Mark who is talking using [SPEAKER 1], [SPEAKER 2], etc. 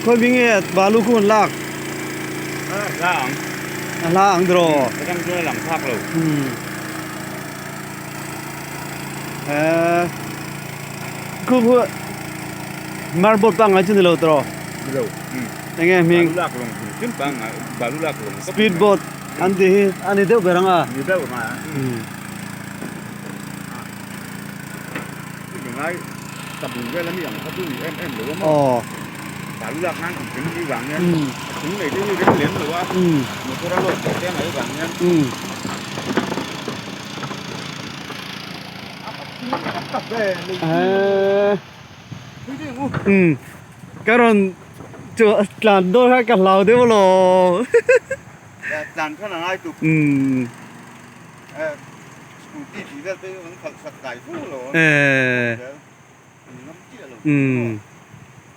[SPEAKER 1] Khawi mi nge balu khu an lak?
[SPEAKER 2] A hla ang.
[SPEAKER 1] A hla ang tiraw?
[SPEAKER 2] Atang chuan a lang phak lo.
[SPEAKER 1] Eee khu khu marble pangngai chu ni lo tiraw?
[SPEAKER 2] Ni lo.
[SPEAKER 1] Enge hming?
[SPEAKER 2] Balu lak lawng hrim hrim pangngai balu lak lawng.
[SPEAKER 1] Speed boat an tih hi a ni deuh ber ang a.
[SPEAKER 2] Ni deuh ang a. Ngai tabung vel ami ang kha chu ni em em lo a maw?
[SPEAKER 1] Aw.
[SPEAKER 2] Balu lak nan ang thing hi vang hian a thing nei te hi rem lem lo a, motor a load tawh te a ngaih vang hian.
[SPEAKER 1] Umm ka rawn chu tlan dawn kha ka hlau deuh alawm.
[SPEAKER 2] Tlan khan a ngai tuk.
[SPEAKER 1] Umm.
[SPEAKER 2] Scooty tih vel te hi an khalh sak kai fu lo a.
[SPEAKER 1] Eee.
[SPEAKER 2] An ngam chiah lo.
[SPEAKER 1] Umm.